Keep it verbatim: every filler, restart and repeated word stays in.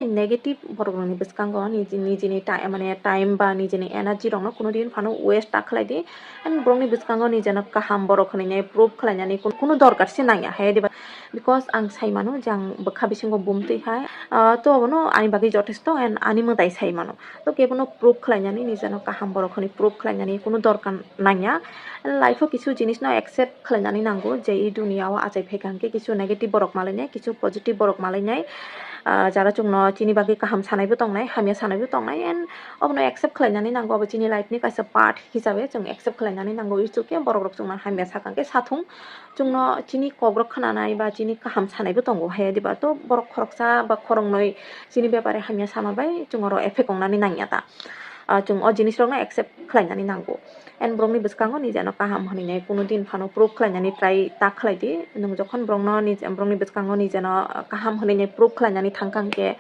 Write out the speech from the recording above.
Negative borok rokni bwskango niji-, nijini time, mane time ba nijini energy rokno kuno din phano waste ta khlai di. And borokni bwskango nijeno kaham borok hwnwi nai prove khlainani kun-, kuno dorkar se nangya hai diba, because ang sai mano je ang bwkha bisingo bumtwi hai, ah, to abono ani bagwi jothesto and ani mwtai sai mano. To kebono prove khlainani, nijeno kaham borok hwnwi prove khlainani kuno dorkar nangya. Life o kisu jinisno accept khlainani nango je i duniya o achai phaikha hwnkhe kisu negative borok malainai, kisu positive borok malainai. Ah, jara chwngno chini bagwi kaham sanaibo tongnai, hamya sanaibo tongnai, and obono accept khlainani nango, abo chini life ni kaisa part hisabe chwng accept khlainani nango. Ichukhe borok rok chwngno hamya sakha hwnkhe sathung, chwngno chini kokrok khwnanai ba chini kaham sanaibo tongo hai diba. To borok khoroksa ba khoroknwi chini bepare hamya sama bai chwng oro effect wngnani nangya ta. Ah, chwng o jinisrokno accept khlainani nango. And borokni bwskango nijeno kaham hwnwi nai kuno din phano prove khlainani try ta khlai di. Nwng jokhon borokno nij-, borokni bwskango nijeno kaham hwnwi nai prove khlainani thangkha hwnkhe,